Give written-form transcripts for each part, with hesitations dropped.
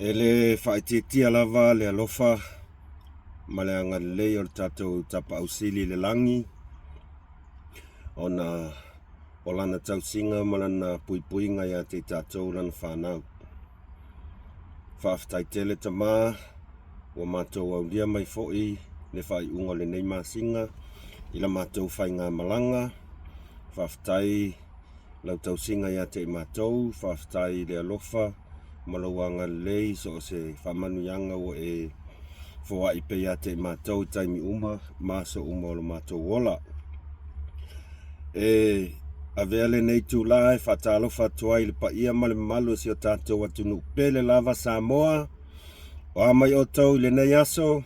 E le faaitiitia lava le alofa ma le agalelei o le tatou Tapaau Sili i le lagi, ona o lana tausiga ma lana puipuiga ia te i tatou lana fanau. Faafetai tele Tama, ua matou aulia mai foi le faaiuga o lenei masina i la matou faigamalaga. Faafetai lau tausiga ia te i matou, faafetai i le alofa ma lou agalelei i so o se faamanuiaga ua e foai pea ia te i matou i taimi uma ma aso uma o lo matou ola. E avea lenei itula e faatalofa atu ai i le paia ma le mamalu o si o tatou atunuu pele lava Samoa. O a mai outou i lenei aso,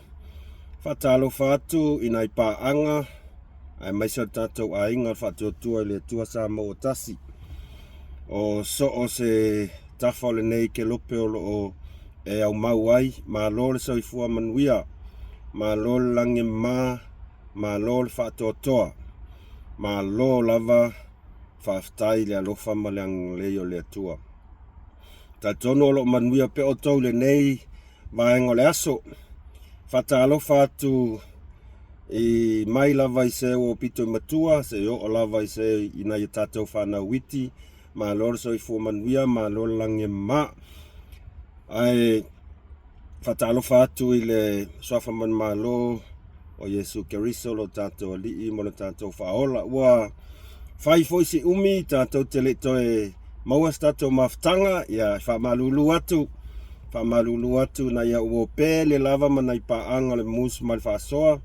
faatalofa atu i nai paaga aemaise o le tatou aiga o le Faatuatua i le Atua Samoa ua Tasi. O so o se tafa o lenei kelope o lo o e aumau ai, malo le soifua manuia, malo le lagi e mama, malo le faatoatoa, malo lava faafetai i le alofa ma le agalelei o le Atua. Talitonu o lo o manuia pea outou i lenei vaega o le aso. Faatalofa atu i mai lava i se ua pito i matua, seia oo lava i se i nai a tatou fanau iti, malo le soifua manuia, malo le lagi e mama. Ae faatalofa atu i le Suafa Manumalo o Iesu Keriso lo tatou Alii ma lo tatou Faaola. Ua fai foi si umi tatou te le i toe maua se tatou mafutaga, ia e faamalulu atu, faamalulu atu nai au uo pele lava ma nai paaga o le mus ma le faasoa,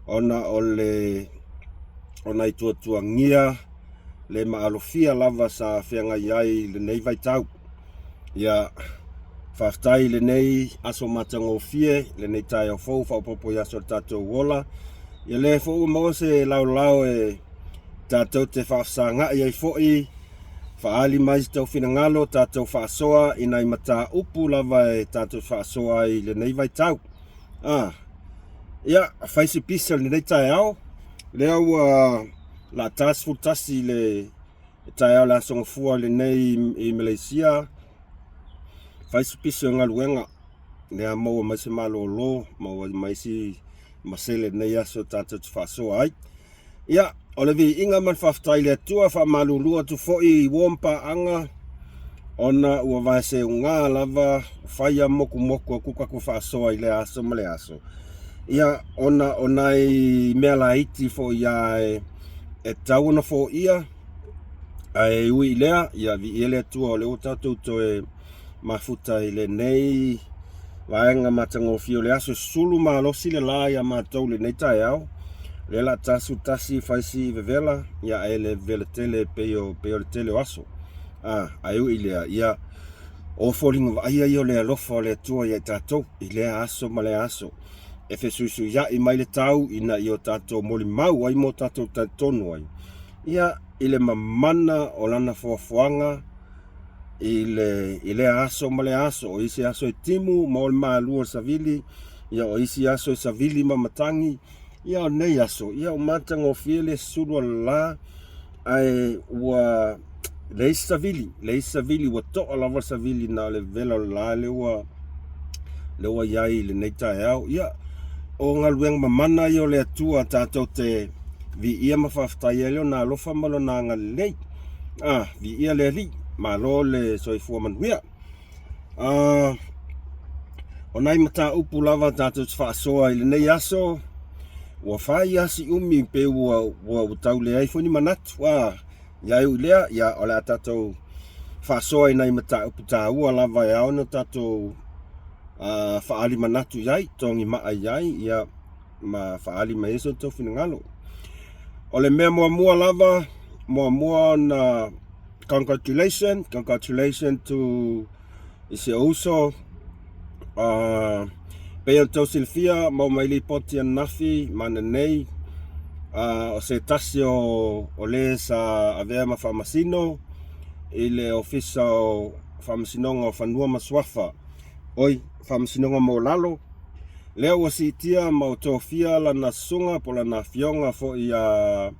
ona o le o nai tuatuagia le maalofia lava sa feagai ai i lenei vaitau. Ia, faafetai i lenei aso matagofie, lenei taeao fou faaopoopo i aso o le tatou ola. Ia lea foi ua maua se laolao e tatou te faafesagai ai foi, faaali mai se tou finagalo, tatou faasoa i nai mataupu lava e tatou faasoa ai i lenei vaitau. Ah, ia, fai si pisa o lenei taeao, lea ua la 41 i le taeao le Aso Gafua lenei i Malaysia, fai si pisi o galuega, lea maua mai se malolo, maua mai si masele i lenei aso tatou te faasoa ai. Ia, o le viiga ma le faafetai i le Atua, faamalulu atu foi i uo ma paaga, ona ua vaeseuga lava, fai a mokumoku atu tatou faasoa i lea aso ma lea aso. Ia, ona o nai mea laiti foi a e tatau ona foia, ae ui i lea, ia viia le Atua o lea ua tatou toe mafuta i lenei vaega matagofie o le aso. Sulu malosi le la ia matou i lenei taeao, lea la 41 fai si vevela, ia ae le vevela tele pei o pei o le tele o aso. A, ae ui i lea, ia o foliga vaaia ia o le alofa o le Atua ia i tatou i lea aso ma lea aso, e fesuisuiai mai le tau ina ia o tatou molimau ai ma o tatou talitonu ai, ia i le mamana o lana foafoaga i le i lea aso ma lea aso. O isi aso e timu ma o le malu o le savili, ia o isi aso e savili ma matagi, ia o nei aso, ia ua matagofie le sulu o le la, ae ua leai se savili, leai se savili, ua toa lava le savili na o le vela o le la lea ua lea ua i ai i lenei taeao. Ia, o galuega mamana ia o le Atua tatou te viia ma faafetai ai lona alofa ma lona agalelei. Ah, viia le Alii, malo le soifua manuia. Ah, o nai mataupu lava tatou te faasoa i lenei aso, ua fai lava si umi pe ua, ua, ua tau leai foi ni manatu. Ah, ia e ui i lea, ia o le a tatou faasoa i nai mataupu taua lava e ao ona tatou uh, faaali manatu i ai, togi maa i ai, ia ma faaali mai ai so outou finagalo. O le mea muamua lava, muamua ona congratulation, congratulation to i si ou uso uh, pei ona outou silafia maua mai lipoti ananafi ma ananei uh, o se tasi o, o le sa avea ma faamasino i le ofisa o Faamasinoga o Fanua ma Suafa, oi, Faamasinoga Maualalo, lea ua siitia ma ua tofia lana susuga po o lana afioga foi ia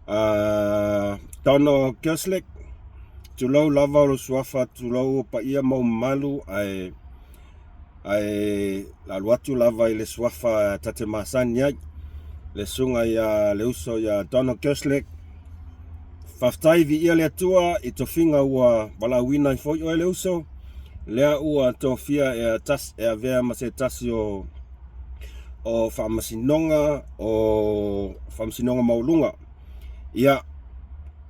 a Donald Kerslake. Tulou lava o lou suafa, tulou o paia ma ou mamalu, ae ae alu atu lava i le suafa ta te masani ai, le susuga ia le uso ia Donald Kerslake. Faafetai, viia le Atua i tofiga ua valaauina ai foi oe le uso, lea ua tofia e tasi e avea ma se tasi o Faamasinoga o Faamasinoga Maualuga. Ia,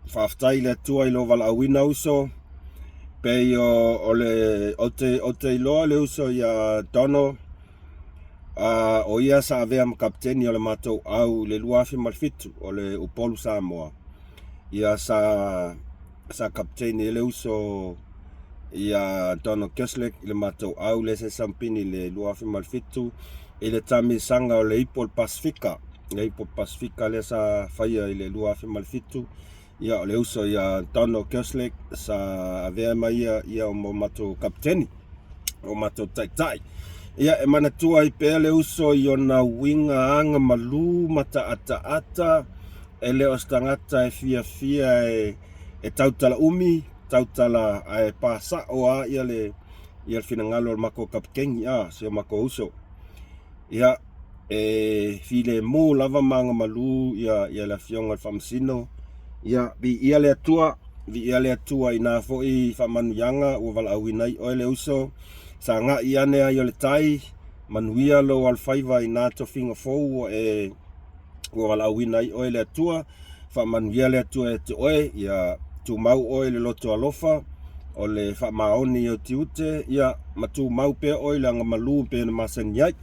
faafetai i le Atua i lou valaauina uso. Pei o le ou te iloa le uso ia Donald, o ia sa avea ma kapeteni o le matou au i le 2007 o le Upolu Samoa. Ia sa kapeteni ai le uso ia Donald Kerslake i le matou au lea sa sampini i le 2007 i le taamilosaga o le Ipu o le Pasefika. Le Ipu o le Pasefika lea sa faia i le 2007. Ia, o le uso ia Donald Kerslake sa avea ma ia ia mo matou kapeteni, o matou taitai. Ia, e manatua ai pea le uso i ona uiga agamalu ma taataata, e le o se tagata e fiafia e tautala umi, tautala ae pasao lava ia le ia le finagalo o le matou kapeteni, a si o matou uso. Ia, e filemu lava ma agamalu ia le Afioga i le Faamasino. Ia, viia le Atua, viia le Atua i na foi faamanuiaga ua valaauina ai oe le uso. Sagai ane ai o le tai, manuia lou alofaiva i na tofiga fou ua e ua valaauina ai oe le Atua. Faamanuia le Atua ia te oe, ia tumau oe i le loto alofa, o le faamaoni i ou tiute, ia ma tumau pea oe i le agamalu e pei ona masani ai.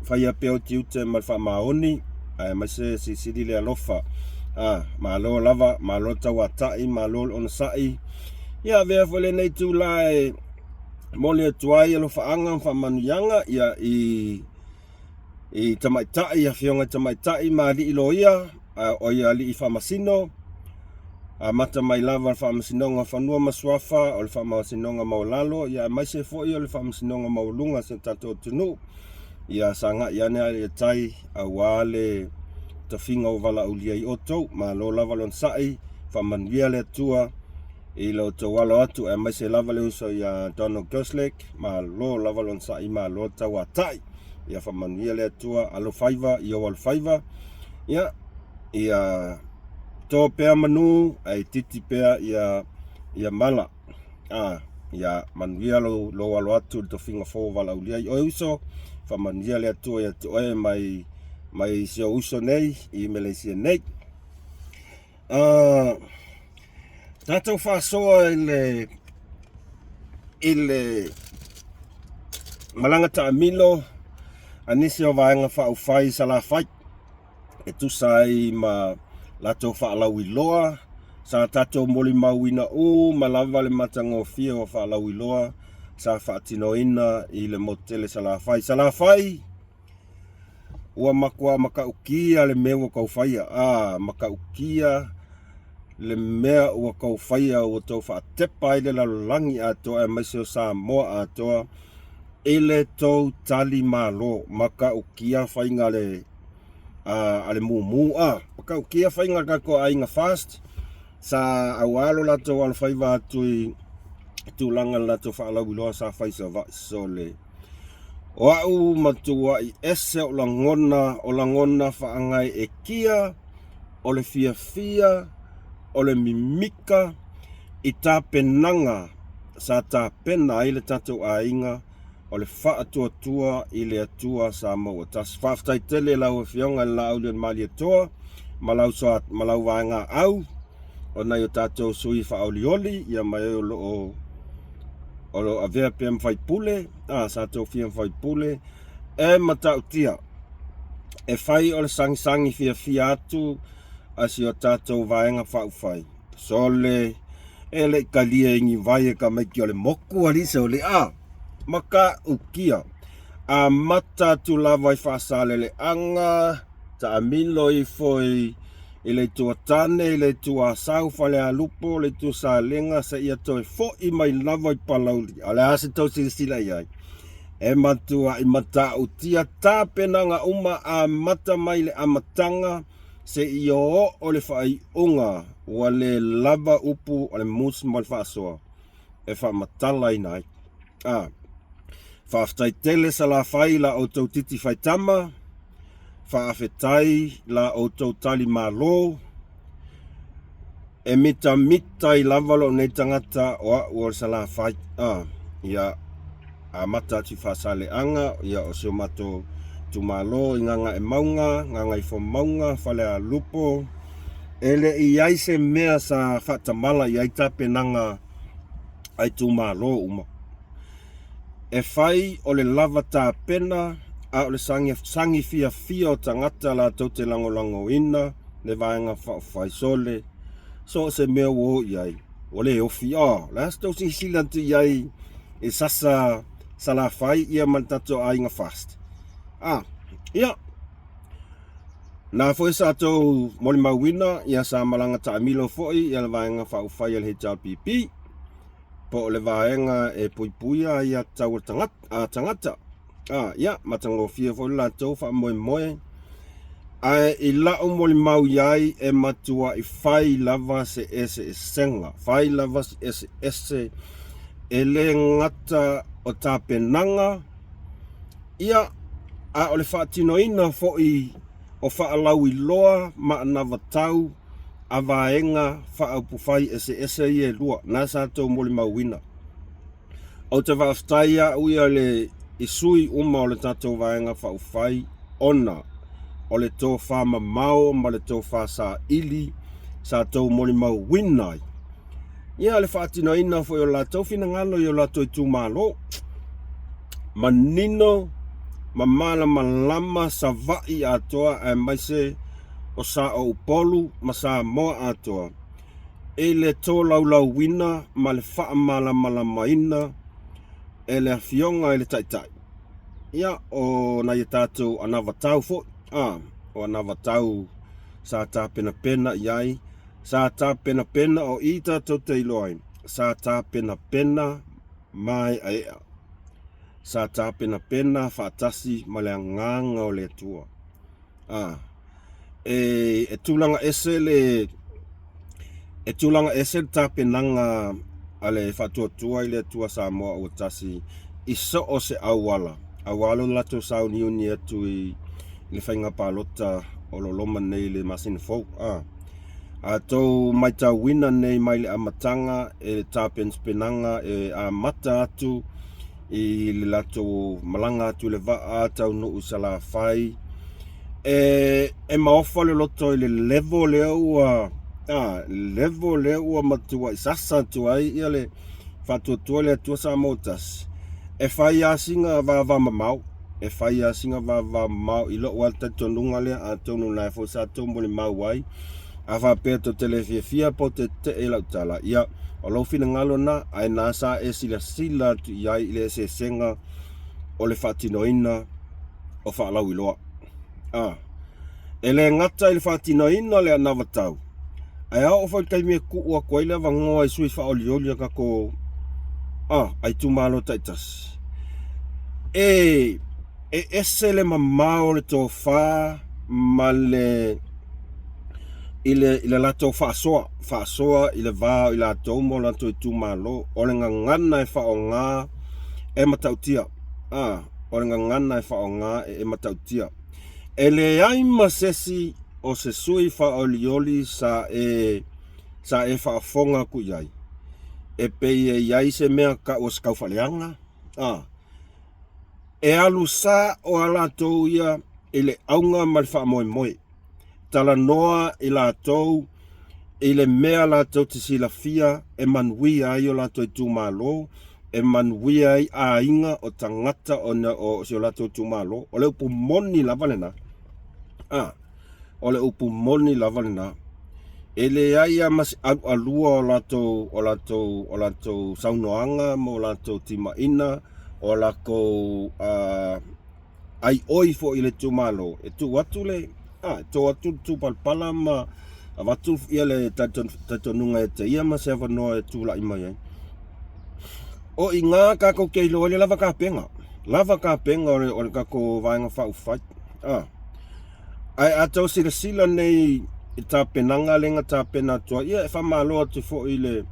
Faia pea ou tiute ma le faamaoni, aemaise silisili le alofa. Malo lava, malo le tauatai, malo le onosai. Ia avea foi lenei itula e momoli atu ai alofaaga ma faamanuiaga ia i i tamaitai, afioga i tamaitai ma alii loia, o ia alii faamasino, amata mai lava le Faamasinoga o Fanua ma Suafa, o le Faamasinoga Maualalo, ia aemaise foi o le Faamasinoga Maualuga a si o tatou atunuu. Ia sagai ane ae i le tai aua le tofiga ua valaaulia ai outou. Malo lava le onosai, faamanuia le Atua i lo outou alo atu, aemaise lava le uso ia Donald Kerslake. Malo lava le onosai, malo le tauatai. Ia faamanuia le Atua, alofaiva i ou alofaiva. Ia, ia to pea manu ae titi pea ia ia mala. Ia manuia lou, lou alo atu i le tofiga fou o valaaulia i oe uso. Faamanuia le Atua ia te oe mai mai si ou uso nei i Meleisia nei. Tatou faasoa i le i le malaga taamilo a nisi o vaega faaupufai i Salafai e tusa ai ma latou faalauiloa sa tatou molimauina uma lava le matagofie o faalauiloa sa faatinoina i le motu tele Salafai. Salafai! Ua matua matautia le mea ua tou faia, a, matautia le mea ua tou faia, ua tou faatepa ai le lalolagi atoa aemaise o Samoa atoa i le tou tali malo. Matautia faiga a le, a, a le mumu, a, matautia faiga a le tatou aiga FAST sa aua lo latou alofaiva atu i tulaga i le latou faalauiloa sa fai i Savaii. Sole. O au matuai ese ou lagona, o lagona faagaeetia, o le fiafia, o le mimika i tapenaga sa tapena ai le tatou aiga o le faatuatua i le Atua sa mauatasi. Faafetai tele i lau Afioga i le Laaulialemalietoa ma lau, ma lau vaega au o nai o tatou sui faaolioli ia ma e o lo o o lo o avea pea ma faipule, a, sa tofia ma faipule, e matautia e fai o le sagisagi fiafia atu a si o tatou vaega faaupufai. Sole, e le i talia i ni vai e tamaiti o le motu alii sole, a, matautia. Amata atu lava i Faasaleleaga, taamilo ifo i i le Itu Atane, i le Itu Asau, Falealupo, le Itu Salega, seia toe foi mai lava i Palauli. A o le a se tou silasila i ai? E matuai matautia tapenaga uma amata mai le amataga Seia oo le faaiuga ua le lava upu o le mus mo le faasoa e faamatalaina ai. A. Faafetai tele Salafai i la outou titi faitama, faafetai la outou tali malo. E mitamita ai lava lou nei tagata o au o le Salafai. A. Ia amata atu i Faasaleleaga, ia o si o matou itumalo i Gagaemauga, Gagaifomauga, Falealupo. E le i i ai se mea sa faatamala i ai tapenaga a itumalo uma. E fai o le lava tapena a o le sagi fiafia o tagata latou te lagolagoina le Vaega Faaupufai. Sole, so o se mea ua o i ai, ua le ofi. O le a se tou silasila atu i ai i sasa Salafai ia ma le tatou aiga FAST? A, ia, na foi sa tou molimauina, ia sa malaga taamilo foi ia le Vaega Faaupufai a le HRPP, po o le vaega e puipuia aiatatau a tagata. A, ia, matagofie foi le latou faamoemoe. Ae i la'u molimau i ai, e matua'i fai lava se eseesega, fai lava se eseese, e lē gata o tapenaga, ia, a o le faatinoina foi o faalauiloa ma anavatau a vaega faaupufai eseese ia e lua, na sa tou molimauina. Ou te faafetai a'u ia le i sui uma o le tatou Vaega Faaupufai ona o le tofa mamao ma le tofa saili sa tou molimauina ai ia le faatinoina foi o latou finagalo i o latou itumalo. Manino ma malamalama Savaii atoa aemaise o Sa o Upolu ma Samoa atoa i le tolaulauina ma le faamalamalamaina e le Afioga i le Taitai, ia, o nai a tatou anavatau foi, a, o anavatau sa tapenapena i ai, sa tapenapena o i tatou te iloa ai, sa tapenapena maeaea, sa tapenapena faatasi ma le Agaga o le Atua. A, e, e tulaga ese le e tulaga ese le tapenaga a le Faatuatua i le Atua Samoa ua tasi i so o se auala, aua lo latou sauniuni atu i le faiga palota o lo o loma nei i le masina fou. A, a tou maitauina nei mai le amataga e le tapenapenaga e amata atu i le latou malaga atu i le vaa taunuu i Salafai, e, e maofa le loto i le level lea ua a, level lea ua matuai sasa atu ai ia le Faatuatua le Atua Samoa Tasi. E fai lava sina vavamamao, e fai lava sina vavamamao i lou lava talitonuga lea, atonu o lena foi sa tou molimau ai. A faapea tou te le fiafia po o te tetee i lau tala, ia, o lou finagalo lena, ae na sa e silasila atu i ai i le eseesega o le faatinoina o faalauiloa. A, e le gata i le faatinoina o le anavatau, ae a oo foi i le taimi e tuu atu ai le avanoa i sui faaolioli a tatou a, a itumalo taitasi, e, e ese le mamao o le tofa ma le i le, i le latou faasoa, faasoa i le va o i latou ma o latou itumalo. O le gagana e faaaoga e matautia. A, o le gagana e faaaoga e, e matautia. E leai ma sesi o se sui faaolioli sa e, sa e faafofoga atu i ai, e pei e i ai se mea tau o se taufaaleaga. A, e alu sa'o a latou ia i le auga ma le faamoemoe. Talanoa i latou i le mea latou te silafia e manuia ai o latou itumalo, e manuia ai aiga o tagata o si o latou itumalo. O le upu moni lava lena. A, o le upu moni lava lena. E leai lava ma se alualua o latou, o latou, o latou saunoaga ma o latou timaiga, o latou uh, aioi foi i le itumalo, e tuu atu le, a, e to atu le tupalapala ma avatu ia le talitonuga ia te ia ma se avanoa e tulai mai ai. O i ina tatou te iloa ai le lava tapena, lava tapena o le, o le tatou Vaega Faaupufai. A. Ae a tau silasila nei i tapenaga lea na tapena atu ai, ia e faamalo atu foi i le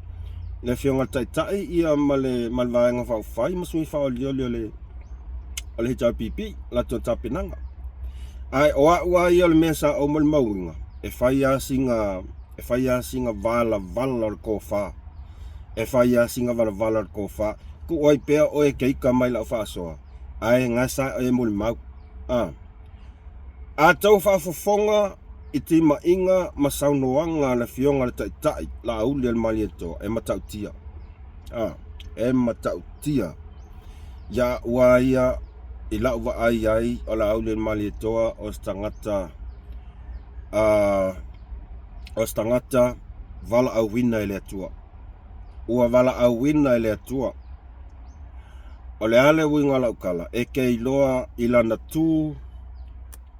le Afioga i le Taitai ia ma le ma le Vaega Faaupufai ma sui faaolioli o le o le HRPP, latou tapenaga. Ae o au lava ia o le mea sa ou molimauina, e fai lava sina e fai lava sina valavala o le tofa. E fai lava sina valavala o le tofa. Tuu ai pea oe e te ita mai i lau faasoa, ae na sa e molimau. A. A tau faafofoga i timaiga ma saunoaga a le Afioga i le Taitai Laauli o le Malietoa, e matautia. A, e matautia. Ia au lava ia i lau vaai ai o Laauli o le Malietoa o se tagata a o se tagata valaauina e le Atua. Ua valaauina e le Atua. O le a le uiga o lau tala? E te iloa i lana tu,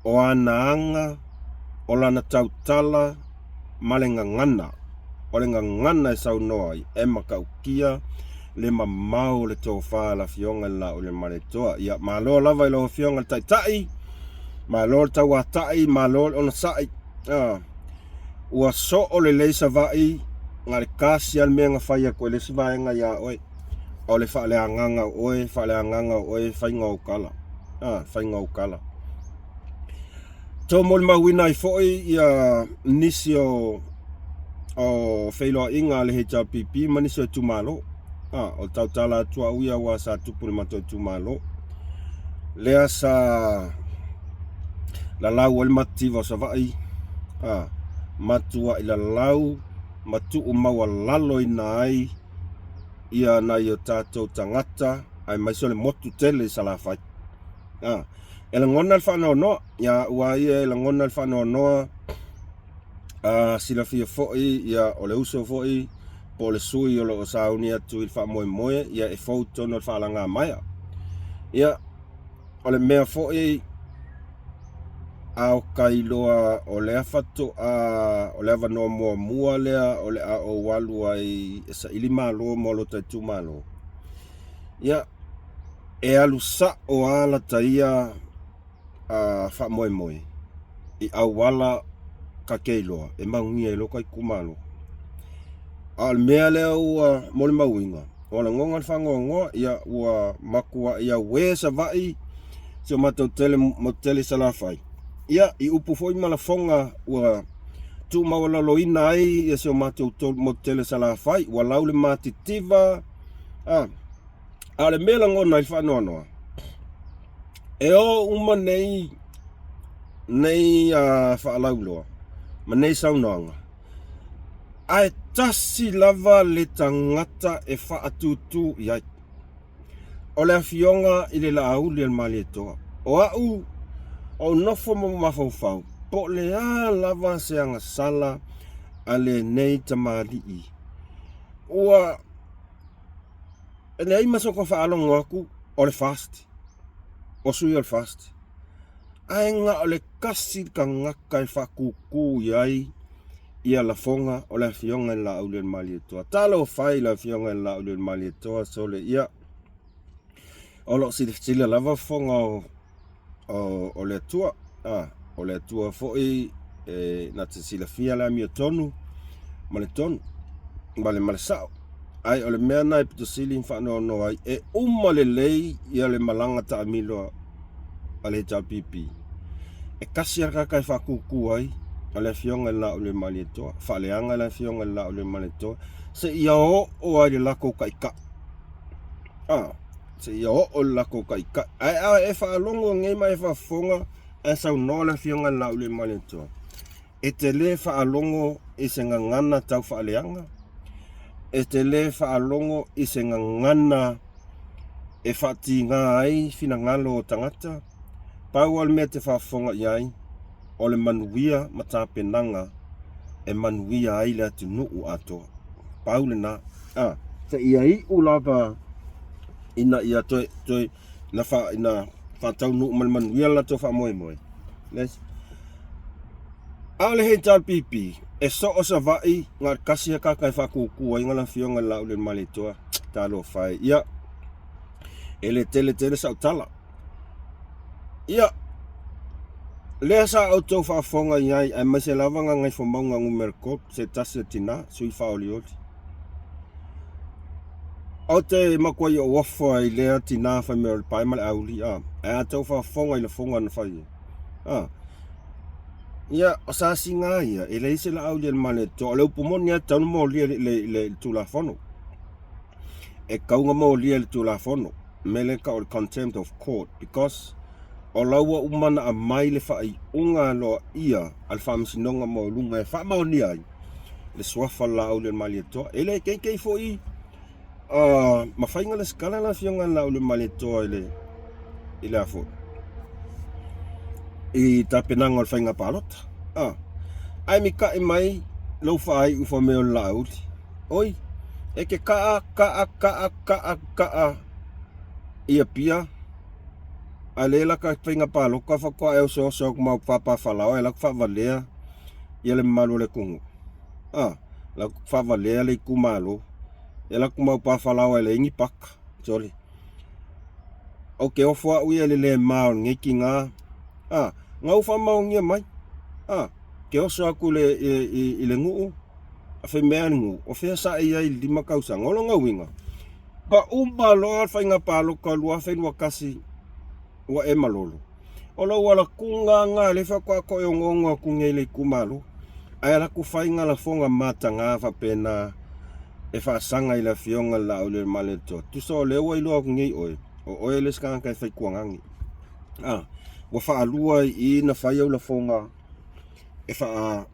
o ana aga, o lana tautala ma le gagana. O le gagana e saunoa ai, e matautia le mamao o le tofa a le Afioga i le Laaulialemalietoa. Ia, malo lava i lau Afioga i le Taitai, malo le tauatai, malo le onosai. Ah, ua soo lelei Savaii, na o le tasi lava le mea na fai atu e le isi vaega ia oe. O le faaleagaga o oe, faaleagaga o oe, faiga o tala. Ah, faiga o tala. Tou molimauina ai foi ia nisi o o feiloaiga a le HRPP ma nisi o itumalo. Ah, o tautala atu au ia aua sa tupu i le matou itumalo. Lea sa lalau ai le matitiva o Savaii. Ah, matuai lalau ma tuu maualaloina ai ia nai o tatou tagata aemaise o le motu tele i Salafai. Ah, e lagona le faanoanoa, ia au lava ia e lagona le faanoanoa. A silafia foi ia o le uso foi po o le sui o lo o sauni atu i le faamoemoe, ia e fou i totonu o le faalagamaea. Ia, o le mea foi a o ka iloa o lea faatoa o le avanoa muamua lea o le a ou alu ai e saili malo mo lota itumalo. Ia, e alu sa'o lava lata ia a faamoemoe i auala ta te iloa e manuia ai lota itumalo. A o le mea lea ua molimauina, ua lagona le faanoanoa, ia ua matuai auē Savaii si o matou tele motu tele i Salafai. Ia, i upu foi ma lafoga ua tuumaualaloina ai ia si o matou motu tele i Salafai, ua lau le matitiva. A o le mea e lagona ai le faanoanoa, e o uma nei nei faalauiloa ma nei saunoaga, ae tasi lava le tagata e faatūtū i ai, o le Afioga i le Laauli a le Malietoa. O au, ou nofo ma mafaufau, po o le a lava se agasala a lenei tamalii, ua E leai ma sota faalogo atu o le FAST, o sui o le FAST. Ae na o le tasi le tagata e faatūtū i ai ia lafoga o le Afioga i le Laaulialemalietoa. Talofa e i le Afioga i le Laaulialemalietoa, sole ia, o lo o silasila lava fofoga o o, o le Atua. A, o le Atua foi e na te silafia le amiotonu ma le tonu ma le, ma le sa'o. Ae o le mea na e pito sili ona faanoanoa ai, e uma lelei ia le malaga taamilo a le HRPP. E tasi lava le tagata e faatūtū ai, o le Afioga i le Laaulialemalietoa. Faaleaga le Afioga i le Laaulialemalietoa seia oo lava i le latou taitai. A, seia oo i le latou taitai. Ae a e faalogo nei ma e faafofoga ae saunoa le Afioga i le Laaulialemalietoa, e te le faalogo i se gagana tau faaleaga, e te le faalogo i se gagana e faatiga ai finagalo o tagata. Pau lava le mea e te faafofoga i ai, o le manuia ma tapenaga e manuia ai le atunuu atoa. Pau lena. A, seia iu lava ina ia toe, toe, ina, fa, ina faataunuu ma le manuia le latou faamoemoe. Les. A o le HRPP, e soo Savaii, na o le tasi lava tagata e faatūtū ai na le Afioga i le Laaulialemalietoa. Talofa e. Ia, e le tele tele sau tala. Ia, Lea sa outou faafofoga i ai aemaise lava Gagaifomauga numera 3, se tasi o tina, sui faaolioli. Ou te matuai ou ofo ai i lea tina fai mai o le pae ma le auli, a, ae a tou faafofoga i lafoga na fai ai, a. Ia, o sasiga ia, e leai se Laauli a le Malietoa. O le upu moni lava e tatau ona molia i le, i le Tulafono. E tatau ona molia i le Tulafono. Mea lea e tau o le contempt of court because o la ua uma ona aumai le faaiuga aloaia a le Faamasinoga Maualuga e faamaonia ai le suafa o le Laauli a le Malietoa. E le keikei foi uh, ma faiga lesitala le afioga i le Laauli a le Malietoa i le i le a foi i tapenaga o le faiga palota. Ah, ae mita'i mai lou faaiu fai mai o le Laauli. Oi, e te kaa, kaa, kaa, kaa, kaa i Apia, a le laka faiga palota faatoa e osooso atu ma pāpāfalaoa e alu atu faavalea ia le mamalu o le atunuu. A, alu atu faavalea le itumalo, e alu atu ma pāfalaoa e leai ni paka. Sole. Ou te ofo au ia i le le ma o lenei tiga. A, na ou faamaonia mai. A, te oso atu i le, i, i, i le nuu, a fai mea le nuu, o fea sa e i ai i le 5 tausaga. O lona uiga, pa uma loa le faiga palota 2021 ua e malolo. O lou alatuga lena lea faatoa toe onoono atu nei i le itumalo. Ae alu atu fai na lafoga mataga faapena e faasaga i le afioga i le Laaulialemalietoa. Tusa o lea ua iloa atu nei oe, o oe le isi tagata e faituagage. A, ua faalua ai i i na fai au lafoga e faa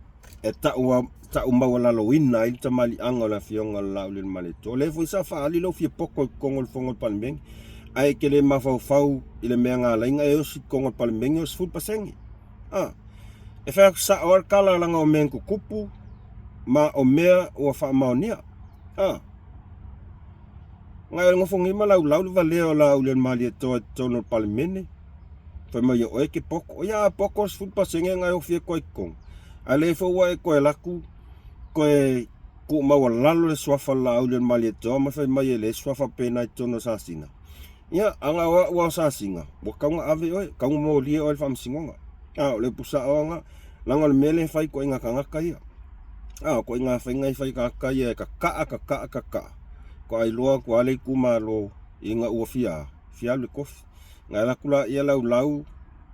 e tau, tau maualaloina ai le tamaliiaga o le Afioga o le Laaulialemalietoa. O lea foi sa faaali lou fia poto i totonu o le Fono a le Palemene, ae e te le mafaufau i le mea na ala ai ona e osi i totonu o le Palemene o le 10%. A, e fai atu sao lava le tala leaga o mea na tutupu ma o mea ua faamaonia. A, na e nofo nei ma laulau le valea o Laaulialemalietoa i totonu o le Palemene, fai mai o oe e te poto. Ia a poto le 10% na e ofi atu ai i totonu. A lea foi ua e toe alu atu toe tuumaualalo le suafa o le Laaulialemalietoa ma fai mai e leai se suafa faapena i totonu o Sasina. Ia, ana o au lava o Sasina, ua tatau ona ave oe, tatau ona molia oe i le faamasinoga. A, o le upu sao lava lena, leaga o le mea lea e fai ituaiga tagata ia. A, o ituaiga faiga ia e fai e tagata ia e tataa, tataa, tataa, faatoa iloa atu lava le itumalo ina ua fia, fia alu i le tofi. Ona alu atu laia laulau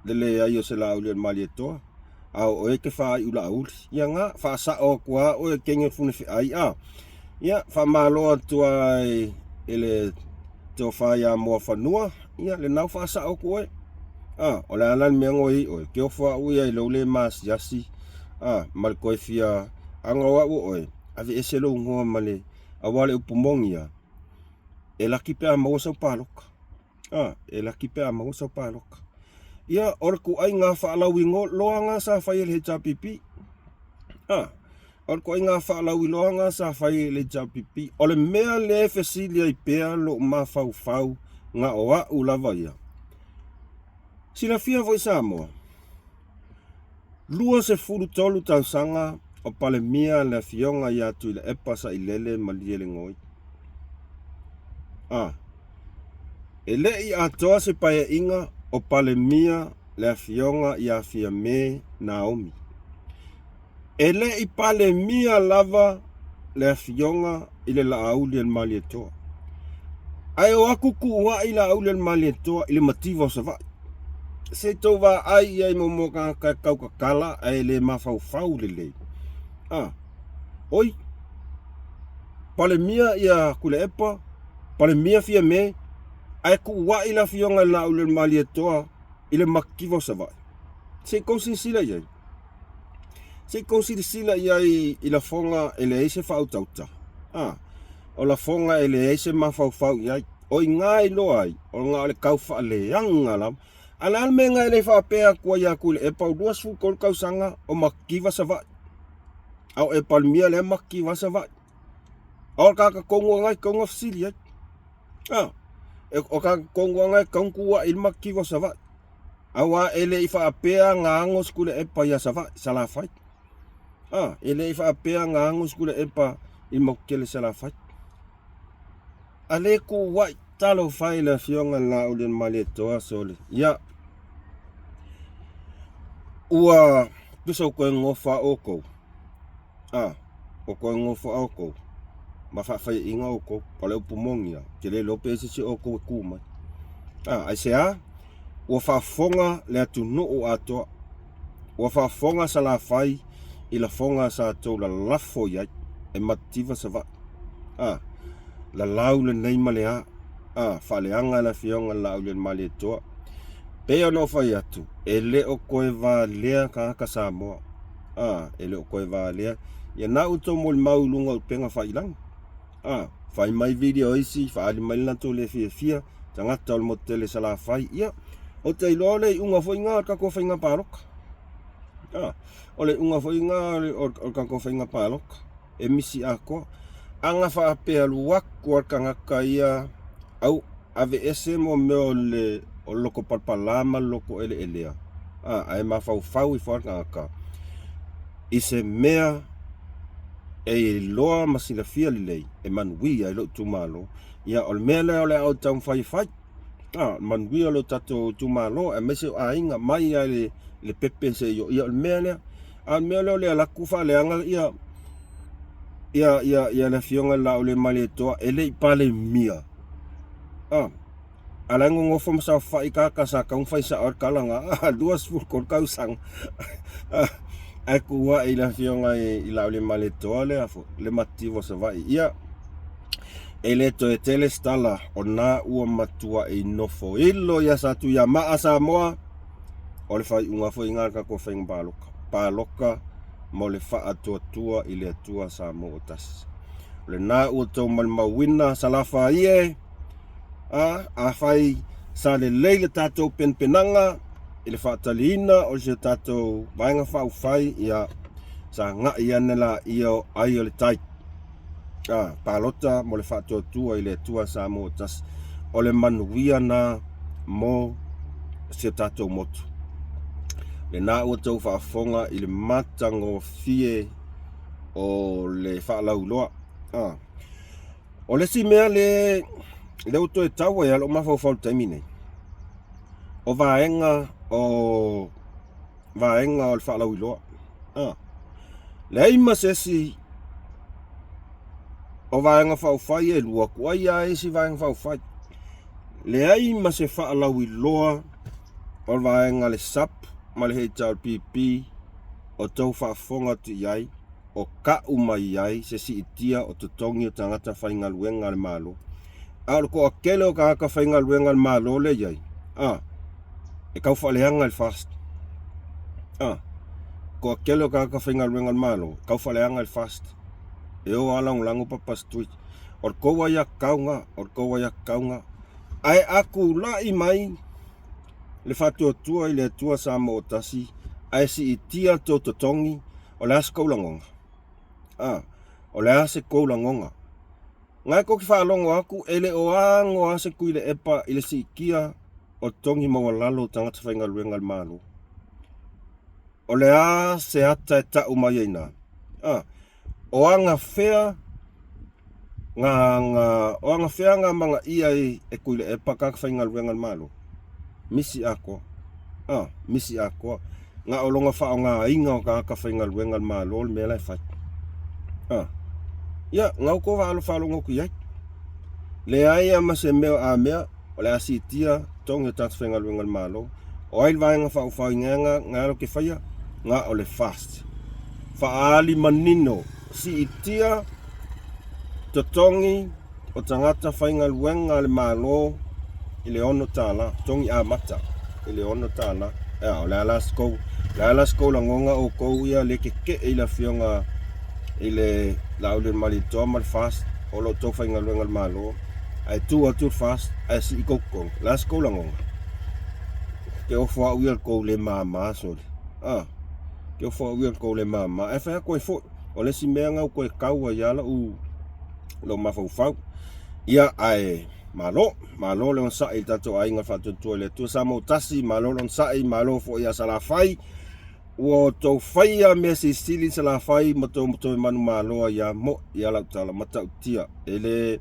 le leai o se Laaulialemalietoa, a o oe e te faaiu laauli. Ia na, faasao atu lava oe e kene o le funefeai, a. Ia, faamalo atu lava i le tofa ia Muafanua, ia lena ua faasao atu oe. A, o le a la le mea na i ai oe? Ke ofo au ia i lou le maasiasi, a, ma le toe fia aga o au o oe, aveese lou igoa ma le, aua o le upu moni lava, e laki pe a maua sau palota. A, e laki pe a maua sau palota. Ia, o le ituaiga faalauiloa lena sa fai e le HRPP. A, o le ituaiga faalauiloa lena sa fai e le HRPP. O le mea lea e fesili ai pea lou mafaufau na o au lava ia. Silafia foi Samoa, 23 tausaga o Palemia le Afioga ia Tuilaepa Sailele Malielegaoi. A. E le i atoa se paeaiga o Palemia le Afioga ia Fiame Naomi. E le i Palemia lava le Afioga i le Laauli a le Malietoa. Ae o atu tuuai Laauli a le Malietoa i le mativa o Savaii. Se i tou vaai i ai mo tagata e tautatala ae le mafaufau lelei. A, oi, Palemia ia Tuilaepa, Palemia Fiame, ae tuuai le Afioga i le Laauli a le Malietoa i le mativa o Savaii. Se i tou silasila i ai. Se i tou silasila i ai i lafoga e leai se faautauta. A, o lafoga e leai se mafaufau i ai. O i ina e iloa ai, o na o le tau faaleaga lava. A o le a le mea na e le faapea atu ai ia Tuilaepa, ua 23 tausaga o mativa Savaii. A o e Palemia lea mativa Savaii. A o le tagata tonu lava lena e tatau ona fesili ai. A, o le tagata tonu lava lena e tatau ona tuuai i le mativa o Savaii. Aua e le i faapea na ago se Tuilaepa ia Savaii, Salafai. A, e le i faapea na ago se Tuilaepa i le motu tele Salafai. A le tuuai, talofa e i le Afioga i le Laaulialemalietoa, sole. Ia. Ua tusa ua toe nofo lava outou, a, ua toe nofo lava outou ma faafaiaina outou. O le upu moni lava, ou te le iloa pe i ai se isi o outou e tu mai. A, aisea? Ua faafofoga le atunuu atoa, ua faafofoga Salafai i lafoga sa tou lalafo i ai e mativa Savaii. A, lalau lenei ma le a, a, faaleaga e le Afioga i le Laaulialemalietoa. Pei ona ou fai atu, e le o toe valea tagata Samoa. A, e le o toe valea. Ia na outou molimau i luga o upega faiilagi. A, fai mai video isi, faaali mai le latou le fiafia, tagata o le motu tele i Salafai. Ia, ou te iloa o le iuga foi lena o le tatou faiga palota. A, o le iuga foi lena o le tatou faiga palota. E misi atoa. Ana faapea alu atu lava le tagata ia, au, aveese mo mea o le loto palapala ma le loto eleelea, a, ae mafaufau ifo lava le tagata i se mea e iloa ma silafia lelei e manuia ai lou itumalo. Ia, o le mea lea o le a ou taumafai e fai, a, manuia lo tatou itumalo aemaise o aiga mai lava i le pepe seia oo. Ia, o le mea lea. A o le mea lea o le alu atu faaleaga ia ia ia ia le Afioga i le Laaulialemalietoa e le i Palemia. A, a la e nonofo ma saofai tagata sa tatau ona fai sao ai le tala na, 23 tausaga ae tu ae i le Afioga i Laaulialemalietoa le, le matitiva o Savaii. Ia, e le toe tele se tala, o na ua matuai nofoilo ia Satuiamaa Samoa, o le faaiuga foi lena o le tatou faiga palota, palota mo le faatuatua i le Atua Samoa ua tasi. O lena ua outou malimauina Salafai e, a, afai sa lelei le tatou penapenaga i le faataliina o si o tatou Vaega Faaupufai, ia sagai ane laia o ai o le tai. A, palota mo le faatuatua i le Atua Samoa ua tasi. O le manuia na mo si o tatou motu. Lena ua outou faafofoga i le matagofie o le faalauiloa. A. O le isi mea le lea ua toe tau ai lava lou mafaufau i le taimi nei, o vaega o vaega o le faalauiloa. A. Leai ma se isi o Vaega Faaupufai e lua atu ai lava isi Vaega Faaupufai. Leai ma se faalauiloa o le vaega a le SUPP ma le HRPP o tou faafofoga atu i ai, o tau mai ai se siitia o totogi o tagata faigaluega a le Malo. A o le toatele o tagata faigaluega a le Malo lea e i ai, a, e tau faaleaga i le FAST. A, toatele o tagata faigaluega a le Malo, e tau faaleaga i le FAST. E o lava lagolago Papa Street. O le tou aiatatau lena, o le tou aiatatau lena. Ae a tulai mai le faatuatua i le Atua Samoa ua tasi, ae siitia tou totogi, o le a se tou lagona? A, o le a se tou lagona? Na tou te faalogo atu e le o ago lava se Tuilaepa i le siitia o totogi maualalo o tagata faigaluega a le Malo. O le a se ata e tau mai ai ina? A, o agafea ngā, ngā, o agafea ngā manaia i e Tuilaepa tagata faigaluega a le Malo? Misi atoa. A, misi atoa. Na o lona faaaogaina o tagata faigaluega a le Malo le mea la e fai. A, ia, na outou faalogo atu i ai. Leai lava ma se mea o a mea o le a siitia totogi o tagata faigaluega a le Malo. O ai le Vaega Faaupufai na alo ke faia? Na o le FAST. Faaali manino, siitia totogi o tagata faigaluega a le Malo i le $6, totogi amata i le $6. Ea, o le a la se tou, o le a la se tou lagona outou ia le tetee i le Afioga i le Laaulialemalietoa ma le FAST o lo outou faigaluega a le Malo, ae tu atu le FAST ae sii tou totogi. O le a se tou lagona? Ke ofo au ia i le tou le mama sole. A, ke ofo au ia i le tou le mama. Ae fai atu ai foi, o le isi mea na ua toe tau ai lava lou lou mafaufau. Ia, ae malo, malo le onosai i le tatou aiga faatuatua i le Atua Samoa tasi, malo le onosai, malo foi ia Salafai. Ua outou faia mea silisili Salafai ma tou toe manumalo ai ia mo'i ia lau tala matautia. E le,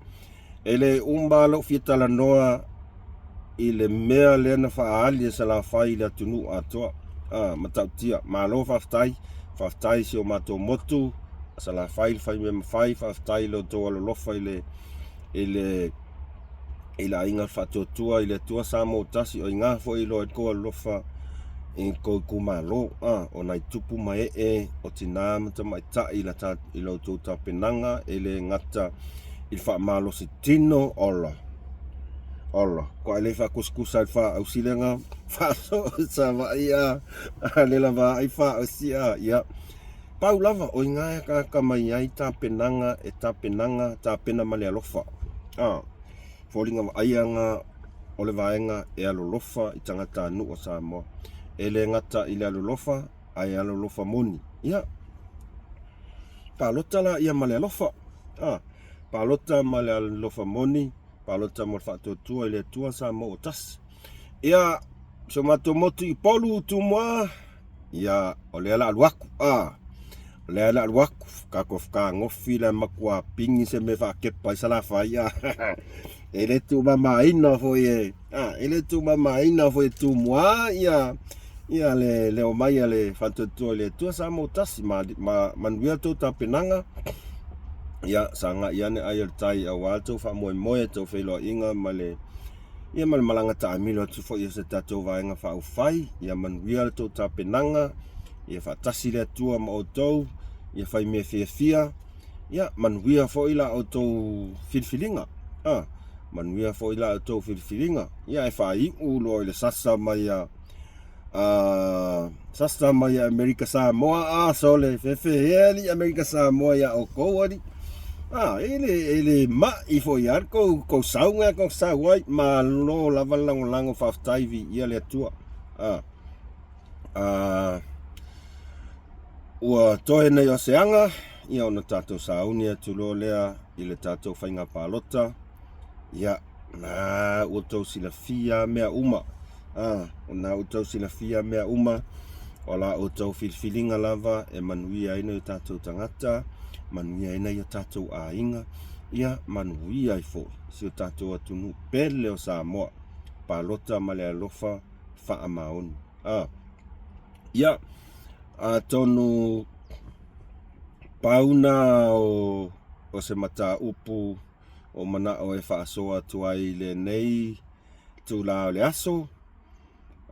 e le uma lou fia talanoa i le mea lea na faaali e Salafai i le atunuu atoa. A, matautia. Malo faafetai. Faafetai i si o matou motu, Salafai le fai mea mafai, faafetai i lo outou alolofa i le i le i le aiga faatuatua i le Atua Samoa tasi o iga foi i loa i kou alolofa i kou itumalo a o nai tupu ma ee o tinā ma tamaitai i la ta i lo outou tapenaga e le gata i le faamalosi tino ola ola koa e le faakusikusa i le faausilega faasoo i Savaii a a le lava ai faaausi a ia pau lava o iga e akaaka mai ai tapenaga e tapenaga tapena ma le alofa a foliga vaaia ga o le vaega e alolofa i tagatanuu o Samoa e le gata i le alolofa ae alolofa moni ia palota la ia ma le alofa a palota ma le alofa moni palota mo le faatuatua i le Atua Samoa ua tasi. Ia, si o matou motu i Upolu, Tumua, ia, o lea la alu aku, a, o lea la alu aku, kako fakagofi la matua pingi se mea faakepa ai Salafai, a, e le tuumamaina foi e, a, e le tuumamaina foi e Tumua, ia, ia le leo mai a le faatuatua i le Atua Samoa tasi, ma, ma, manuia tou tapenaga, ia, sagai ane ai o le tai aua tou faamoemoe, tou feiloaiga ma le, ia ma le malaga taamilo atu foi o se tatou vaega faaupufai, ia manuia le tou tapenaga, ia faatasi le Atua ma outou, ia fai mea fiafia, ia manuia foi la outou filifiliga, a, manuia foi la outou filifiliga, ia e faaiu loa i le sasa mai a a sasa mai a Amerika Samoa a sole fefe e ali Amerika Samoa ia oukou ali a e le e le mai foi a kou kou sauga kou sau ai malo lava le lagolago faafetai viia le Atua a a ua toe nei o se aga ia ona tatou sauni atu loa lea i le tatou faiga palota ia na ua tou silafia mea uma a o na ua tou silafia mea uma o la outou filifiliga lava e manuia ai nai o tatou tagata manuia ai nai o tatou aiga ia manuia ai foi si o tatou atunuu pele o Samoa palota ma le alofa faamaoni a ia atonu pau na o o se mataupu o manao e faasoa atu ai i lenei itula o le aso,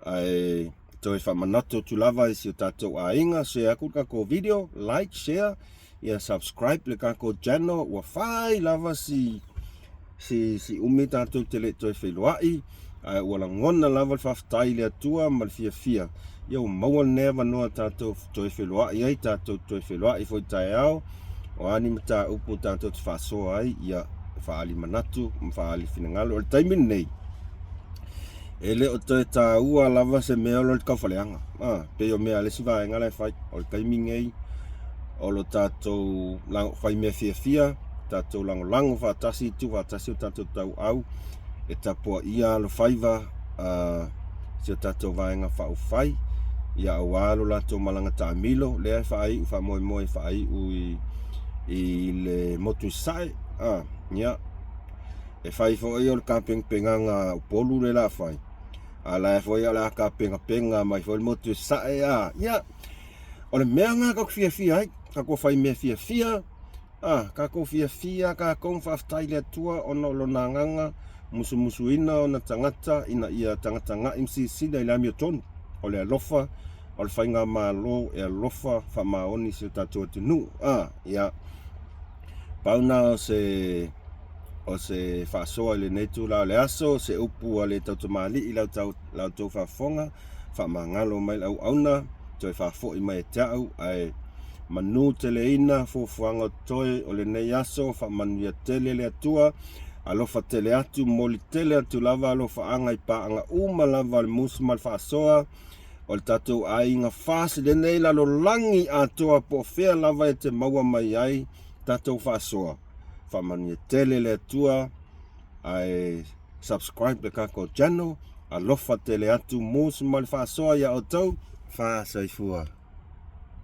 ae toe faamanatu atu lava i si o tatou aiga, share aku le tatou video, like, share, ia subscribe le tatou channel, ua fai lava si si si umi tatou te le i toe feiloai, ae ua lagona lava le faafetai i le Atua ma le fiafia, ia ua maua lenei avanoa tatou toe feiloai ai, tatou toe feiloai foi taeao, o a ni mataupu tatou te faasoa ai, ia faaali manatu ma faaali finagalo. O le taimi lenei, e le o toe taua lava se mea o lo le taufaleaga. Ah, pei o mea a le isi vaega la e fai. O le taimi lenei, o lo tatou fai mea fiafia, tatou lagolago faatasi, tuu faatasi o tatou tauau, e tapuaia alofaiva a si o tatou Vaega Faaupufai, ia aua lo latou malaga taamilo, lea e faaiu, faamoemoe e faaiu i, i le motu i Sasae. A, ia, e fai foi o le tapenapenaga a Upolu lea o le a fai, a la e foi o le a tapenapena mai foi le motu i Sasae, a, ia, o le mea lena tatou te fiafia ai, tatou fai mea fiafia, A, tatou fiafia tatou ma faafetai i le Atua ona o Lona Agaga musumusuina ona tagata ina ia tagatagai ma silasila i le amiotonu o le alofa o le Faigamalo e alofa faamaoni i si o tatou atunuu. A, ia, pau na o se o se faasoa i lenei itula o le aso, se upu a le tautamalii i la outou faafofoga. Faamagalo mai le auauna, toe faafoi mai e te au, ae manu teleina fuafuaga o totoe o lenei aso, faamanuia tele le Atua, alofa tele atu, momoli tele atu lava alofaaga i paaga uma lava o le musu ma le faasoa o le tatou aiga FAST i lenei lalolagi atoa po o fea lava e te maua mai ai tatou faasoa. Faamanuia tele le Atua, ae subscribe le tatou channel. Alofa tele atu Mus ma le faasoa ia outou. Fa soifua.